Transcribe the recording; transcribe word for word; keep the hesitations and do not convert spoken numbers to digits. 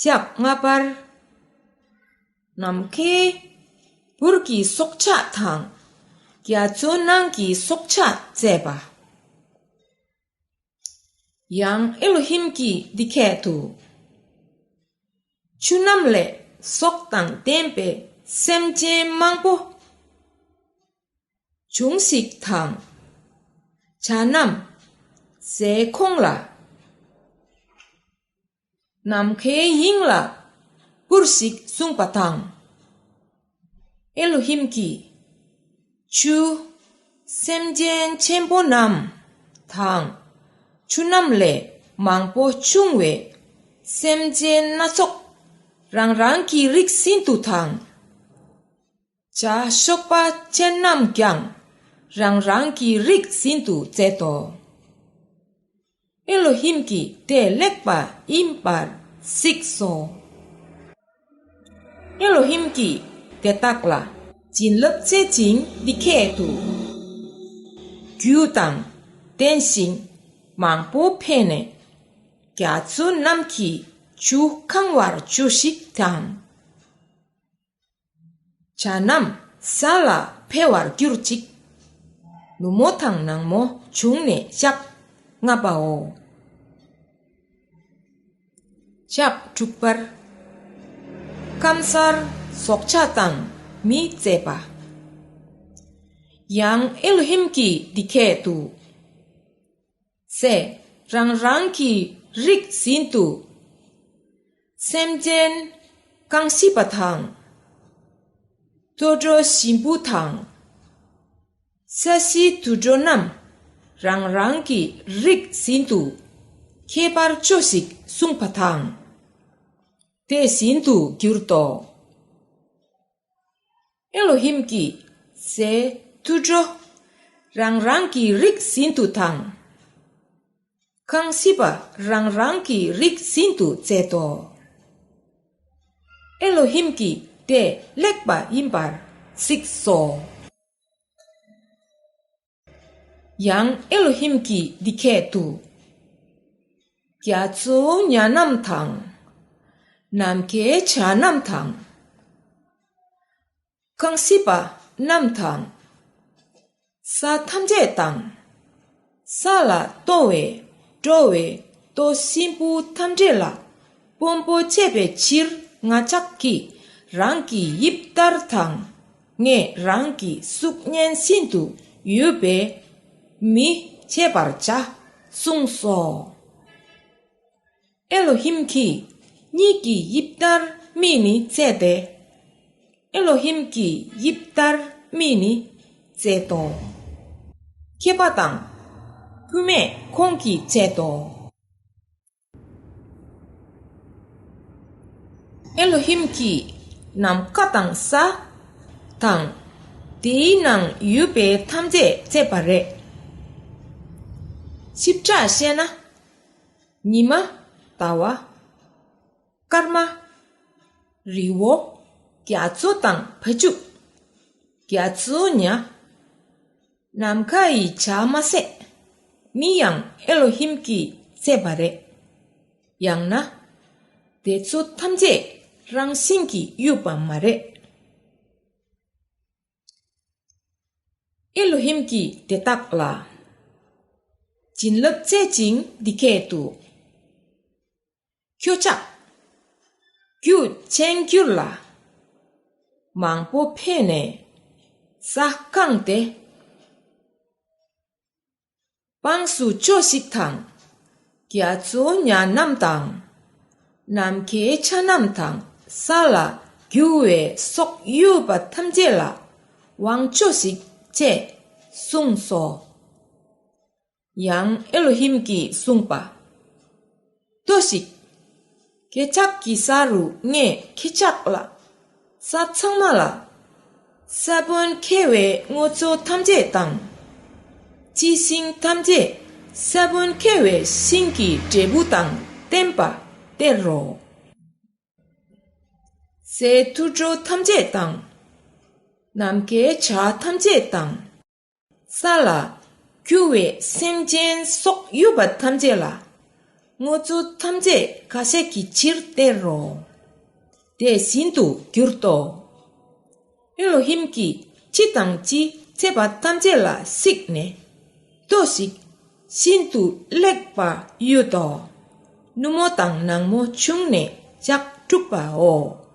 ཞག་ལྔ་པར། ནམ་མཁའི་བུར་གྱི་སྲོག་ཆགས་དང་། རྒྱ་མཚོ་ནང་གི་སྲོག་ཆགས་བཙས་པ། ཡང་ཨེ་ལོ་ཧིམ་གྱིས་འདི་སྐད་དུ། ཆུ་རྣམས་ལས་སྲོག་དང་ལྡན་པའི་སེམས་ཅན་མང་པོ་བྱུང་ཞིག་དང་། བྱ་རྣམས་ཟས་འོང་ལ། ནམ་མཁའི་དབྱིངས་ལ་འཕུར་ཞིག་གསུངས་པ་དང་། ཨེ་ལོ་ཧིམ་གྱིས། ཆུ། སེམས་ཅན་ཆེན་པོ་རྣམས་དང་། ཆུ་རྣམས་ལས་མང་པོ་བྱུང་བའི་སེམས་ཅན་སྣ་ཚོགས་རང་རང་གི་རིགས་བཞིན་དུ་དང་། བྱ་གཤོག་པ་ཅན་རྣམས་ཀྱང་རང་རང་གི་རིགས་བཞིན་དུ་བཙས་སོ། ཨེ་ལོ་ཧིམ་གྱིས་དེ་ལེགས་པ་ཡིན་པར་གཟིགས་སོ། ཨེ་ལོ་ཧིམ་གྱིས་དེ་དག་ལ་བྱིན་རླབས་བྱེད་ཅིང་འདི་སྐད་དུ། རྒྱུ་དང་ལྡན་ཞིང་མང་པོ་འཕེལ་ནས། རྒྱ་མཚོ་རྣམས་ཀྱི་ཆུ་གང་བར་འགྱུར་ཞིག་དང་། བྱ་རྣམས་ས་ལ་འཕེལ་བར་གྱུར་ཅིག། ནུབ་མོ་དང་ནངས་མོ་བྱུང་ནས་ཞག་ལྔ་པའོ། ཞག་དྲུག་པར། སྐམ་སར་སྲོག་ཆགས་དང་མི་བཙས་པ། ཡང་ཨེ་ལོ་ཧིམ་གྱིས་འདི་སྐད་དུ། ཟས་རང་རང་གི་རིགས་བཞིན་དུ། སེམས་ཅན་རྐང་བཞི་པ་དང་། དུད་འགྲོ་ཞིམ་པོ་དང་། ས་གཞིའི་དུད་འགྲོ་རྣམས་རང་རང་གི་རིགས་བཞིན་དུ་ཁྱད་པར་ཅོས་ཤིག་གསུངས་པ་དང་། དེ་བཞིན་དུ་གྱུར་ཏོ། ཨེ་ལོ་ཧིམ་གྱིས་ཟས་དུད་འགྲོ་རང་རང་གི་རིགས་བཞིན་དུ་དང་། རྐང་བཞི་པ་རང་རང་གི་རིགས་བཞིན་དུ་བཙས་སོ། ཨེ་ལོ་ཧིམ་གྱིས་དེ་ལེགས་པ་ཡིན་པར་གཟིགས་སོ། ཡང་ཨེ་ལོ་ཧིམ་གྱིས་འདི་སྐད་དུ། རྒྱ་མཚོའི་ཉ་རྣམས་དང་། ནམ་མཁའི་བྱ་རྣམས་དང་། རྐང་བཞི་པ་རྣམས་དང་། ས་ཐམས་ཅད་དང་། ས་ལ་གཏོགས་པའི་འགྲོ་བའི་ལྟོ་སྲིན་བུ་ཐམས་ཅད་ལ་དཔོན་པོ་བྱེད་པའི་ཕྱིར་ང་ཅག་གིས་རང་གི་དབྱིབས་ལྟར་དང་། ངས་རང་གི་གཟུགས་བརྙན་བཞིན་དུ་ཡོད་པའི་མི་བྱེད་པར་བྱ་གསུངས་སོ། ཨེ་ལོ་ཧིམ་གྱིས་ཉིད་ཀྱི་དབྱིབས་ལྟར་མི་ནི་བཙས་ཏེ། ཨེ་ལོ་ཧིམ་གྱི་དབྱིབས་ལྟར་མི་ནི་བཙས་སོ། མཁས་པ་དང་། བུད་མེད་ཁོང་གིས་བཙས་སོ། ཨེ་ལོ་ཧིམ་གྱིས་ནམ་མཁའ་དང་ས་དང་། དེའི་ནང་ཡོད་པའི་ཐམས་ཅད་བཙས་པ་རེད། ཞིབ་ཕྲ་བཤད་ན། ཉི་མ། ཟླ་བ། སྐར་མ། རི་བོ། རྒྱ་མཚོ་དང་བ་ཕྱུགས། རྒྱ་མཚོའི་ཉ། ནམ་མཁའ་ཡི་བྱ་མ་ཟད། མི་ཡང་ཨེ་ལོ་ཧིམ་གྱིས་བཙས་པ་རེད། ཡང་ན། དེ་ཚོ་ཐམས་ཅད་རང་བཞིན་གྱིས་ཡོད་པ་མ་རེད། ཨེ་ལོ་ཧིམ་གྱིས་དེ་དག་ལ་བྱིན་རླབས་བྱེད་ཅིང་འདི་སྐད་དུ། ཁྱོད་ཅག་རྒྱུ་ཆེར་གྱུར་ལ། མང་པོ་འཕེལ་ནས་ས་བཀང་སྟེ། དབང་དུ་ཆོས་ཤིག་དང་། རྒྱ་མཚོའི་ཉ་རྣམས་དང་། ནམ་མཁའི་བྱ་རྣམས་དང་། ས་ལ་རྒྱུ་བའི་སྲོག་ཡོད་པ་ཐམས་ཅད་ལ་དབང་ཆོས་ཤིག་ཅེས་གསུངས་སོ། ཡང་ཨེ་ལོ་ཧིམ་གྱིས་གསུངས་པ། ལྟོས་ཤིག། ཁྱེད་ཅག་གི་ས་རུ་ངས་ཁྱེད་ཅག་ལ། ས་ཚང་མ་ལ། ས་བོན་ཁེལ་བའི་སྔོ་ཚོད་ཐམས་ཅད་དང་། ཅི་ཤིང་ཐམས་ཅད་ས་བོན་ཁེལ་བའི་ཤིང་གི་འབྲས་བུ་དང་ལྡན་པ་སྟེར་རོ། ཟས་དུད་འགྲོ་ཐམས་ཅད་དང་། ནམ་མཁའི་བྱ་ཐམས་ཅད་དང་། ས་ལ་རྒྱུ་བའི་སེམས་ཅན་སྲོག་ཡོད་པ་ཐམས་ཅད་ལ། དངོས་ཚུལ་ཐམས་ཅད་ཁ་ཟས་ཀྱི་ཕྱིར་སྟེར་རོ། དེས་བཞིན་དུ་གྱུར་ཏོ། ཨེ་ལོ་ཧིམ་གྱིས་ཅི་དང་ཅི་འཚོལ་བ་ཐམས་ཅད་ལ་གཟིགས་ནས། ལྟོས་ཤིག། ཤིན་ཏུ་ལེགས་པར་གཡོས་ཏོ། ནུབ་མོ་དང་ནངས་མོ་བྱུང་ནས་ལྕགས་དྲུག་པའོ།